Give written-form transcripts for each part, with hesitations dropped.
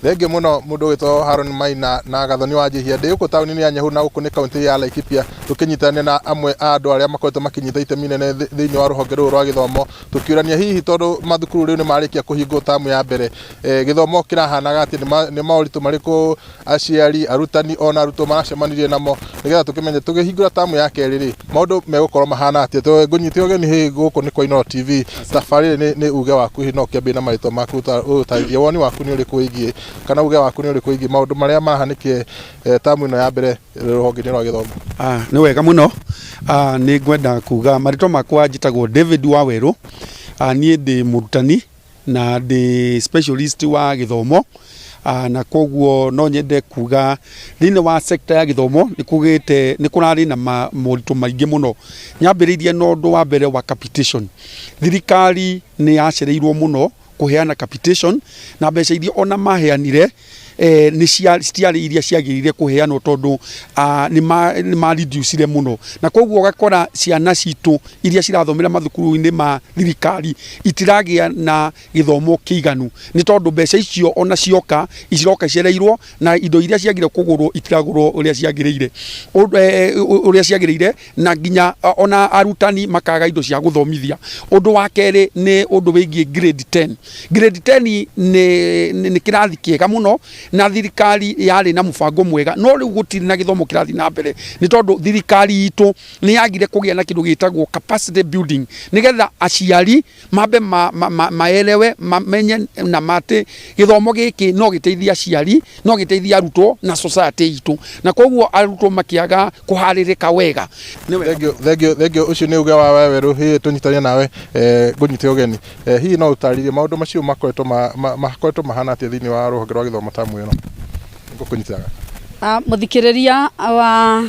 Thengiũ mũno mũndũ ũgwĩtwo Haron Maina na Gathoni wa Njihia. Ndĩ gũkũ taũni-inĩ ya Nyahururu na gũkũ nĩ kaũntĩ ya Laikipia, tũkĩnyitanĩra na amwe a andũ arĩa makoretwo makĩnyita itemi inene thĩinĩ wa rũhonge rũrũ rwa gĩthomo, tũkĩũrania hihi tondũ mathukuru rĩu nĩ marĩkia kũhingwo tamu ya mbere, gĩthomo kĩrahanaga atĩa, nĩ moritũ marĩkũ aciari, arutani ona arutwo maracemanirie namo, nĩgetha tũkĩmenye tũkĩhingũra tamu ya kerĩ rĩ, maũndũ megũkorwo mahana atĩa. Ngũnyite ũgeni hihi gũkũ nĩ kwa Inooro TV, tabarĩra nĩ uge waku hihi no ũkĩambie na marĩtwa maku ũtarĩrie woni waku nĩ ũrĩkũ wĩgiĩ kana uge waku nĩ ũrĩkũ wĩgiĩ maũndũ marĩa marahanĩkire tamu ĩno ya mbere rũhonge-inĩ rwa gĩthomo. Nĩ wega mũno, nĩ ngwenda kuga marĩtwa makwa njĩtagwo David Wawerũ, niĩ ndĩ mũrutani na ndĩ specialist wa gĩthomo na koguo no nyende kuga thĩinĩ wa sector ya gĩthomo nĩ kũgĩte nĩ kũrarĩ na moritũ maingĩ mũno. Nyambĩrĩirie na ũndũ wa mbere wa capitation. Thirikari nĩ yacereirwo mũno kũheana capitation na mbeca iria ona maheanire nĩ citiarĩ iria ciagĩrĩire kũheanwo tondũ nĩ ma reduce mũno, na koguo ũgakora ciana citũ iria cirathomera mathukuru-inĩ ma thirikari itiragĩa na gĩthomo kĩiganu nĩ tondũ mbeca icio ona cioka ciroka icereirwo na indo iria ciagire kũgũrwo itiragũrwo ũrĩa ciagĩrĩire, ũrĩa ciagĩrĩire, na nginya ona arutani makaga indo cia gũthomithia. Ũndũ wa kerĩ nĩ ũndũ wĩgiĩ grade 10. Grade 10 nĩ kĩrathi kĩega mũno na thirikari yarĩ na mũbango mwega, no rĩu gũtirĩ na gĩthomo kĩrathiĩ na mbere nĩ tondũ thirikari itũ nĩ yagire kũgĩa na kĩndũ gĩtagwo capacity building nĩgetha aciari mambe maelewe, mamenye na matĩ gĩthomo gĩkĩ no gĩteithie aciari, no gĩteithie arutwo na society itũ, na koguo arutwo makĩaga kũharĩrĩka wega. Thengiũ, thengiũ, thengiũ. Ũcio nĩ uge wa Wawerũ. Hihi tũnyitanie nawe, ngũnyite ũgeni, hihi no ũtarĩrie maũndũ macio makoretwo mahana atĩa thĩinĩ wa rũhonge rwa gĩthomo tamu ĩno? Ngũkũnyitaga. Mũthikĩrĩria wa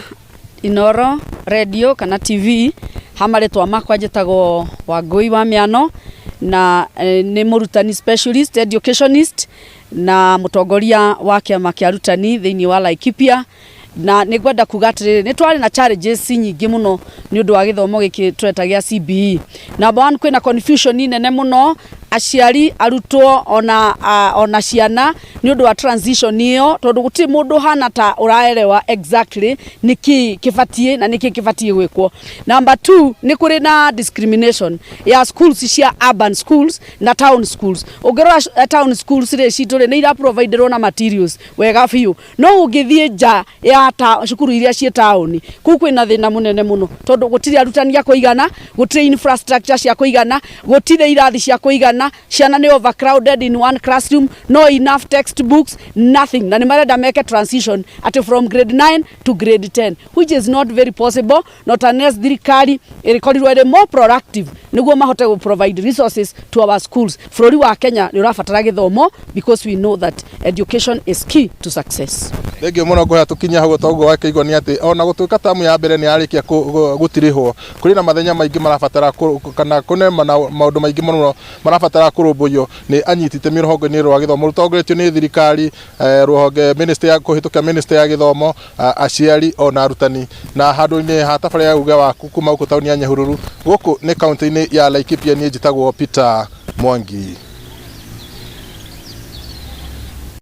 Inooro Radio kana TV, ha marĩtwa makwa njĩtagwo Wangũi wa Mĩano na nĩ mũrutani, specialist educationist, na mũtongoria wa kĩama kĩa arutani thĩinĩ wa Laikipia. Na nĩ ngwenda kuga atĩrĩrĩ, nĩ twarĩ na challenges nyingĩ mũno nĩ ũndũ wa gĩthomo gĩkĩ tũreta gĩa CBE. Number one, kwĩna confusion nene mũno, aciari, arutwo ona ciana, nĩ ũndũ wa transition ĩyo, tondũ gũtirĩ mũndũ hana ta ũraelewa exactly nĩkĩ kĩbatiĩ na nĩkĩ kĩbatiĩ gwĩkwo. Number two, nĩ kũrĩ na discrimination ya schools cia urban schools na town schools. Ũngĩrora town schools rĩ, citũ rĩ, nĩ ira providerwo na materials wega biũ, no ũngĩthiĩ nja ya cukuru iria ciĩ taũni, kũu kwĩna thĩna mũnene mũno, tondũ gũtirĩ arutani a kũigana, gũtirĩ infrastructure cia kũigana, gũtirĩ irathi cia kũigana, ciana nĩ overcrowded in one classroom, no enough textbooks, nothing. Na nĩ marenda meke transition atĩ from grade 9 to grade 10, which is not very possible, not unless thirikari ĩrĩkorirwo ĩrĩ more proactive nĩguo mahote gũ provide resources to our schools. Bũrũri wa Kenya nĩ ũrabatara gĩthomo because we know that education is key to success. Thengiũ mũno. Ngũhea tũkinya hau. Toguo wakĩigua nĩ atĩ ona gũtuĩka tamu ya mbere nĩ yarĩkia gũtirĩhwo, kũrĩ na mathenya maingĩ marabatara kana kũne maũndũ maingĩ mũno marabatara kũrũmbũiyo nĩ anyiti itemi rũhonge-inĩ rwa gĩthomo rũtongoretio nĩ thirikari, rũhonge ministry ya kũhĩtũkĩra ministry ya gĩthomo, aciari ona arutani. Na handũ-inĩ ha tabarĩra ya uge waku kuma gũkũ taũni ya Nyahururu, gũkũ nĩ kaũntĩ-inĩ ya Laikipia, niĩ njĩtagwo Peter Mwangi.